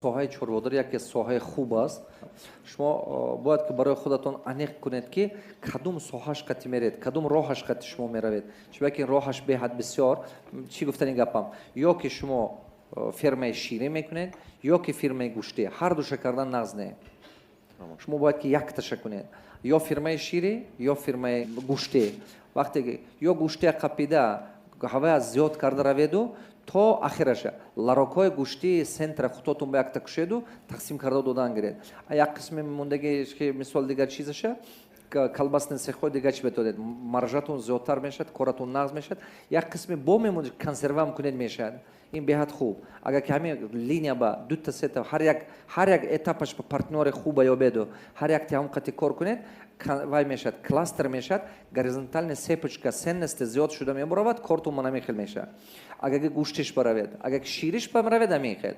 Соҳаи чорводорӣ яке соҳаи хуб аст. Шумо бояд ки барои худатон аниқ кунед, ки кадом соҳаш қати меред, кадом роҳаш қати шумо меравед, чунки роҳаш беҳад бисёр. Чӣ гуфтани гапам? Ё ки шумо фермаи ширӣ мекунед, ё ки фермаи гӯштӣ. Ҳар душа кардан нағз не. Шумо бояд ки якташа кунед: ё фермаи ширӣ, ё фермаи гӯштӣ. Вақте ки ё гӯштия қапида, ҳавая зиёд карда раведу то охираша ларокҳои гӯштии центра худотон ба якта кушеду, тақсим карда додан гиред. А як қисми мондаги ки, мисол, дигар чизаша, колбасный цехҳо, дигар чи бетонед, маржатон зиёдтар мешавад, коратон нағз мешавад. Як қисми бо мемонад, консервам кунед, мешавад. Ин беҳад хуб, агар ки ҳамин линия ба дута, сета, ҳар як этапаш ба партнёри хуба ёбеду, ҳар як ҳам қати кор кунед, вай мешавад, кластер мешавад, горизонтальная цепочка ценности зиёд шуда мебаровад, кортон мана мехел мешавад. Агар ки гӯштиш баравед, агар ки шириш баравед, ҳамин хел.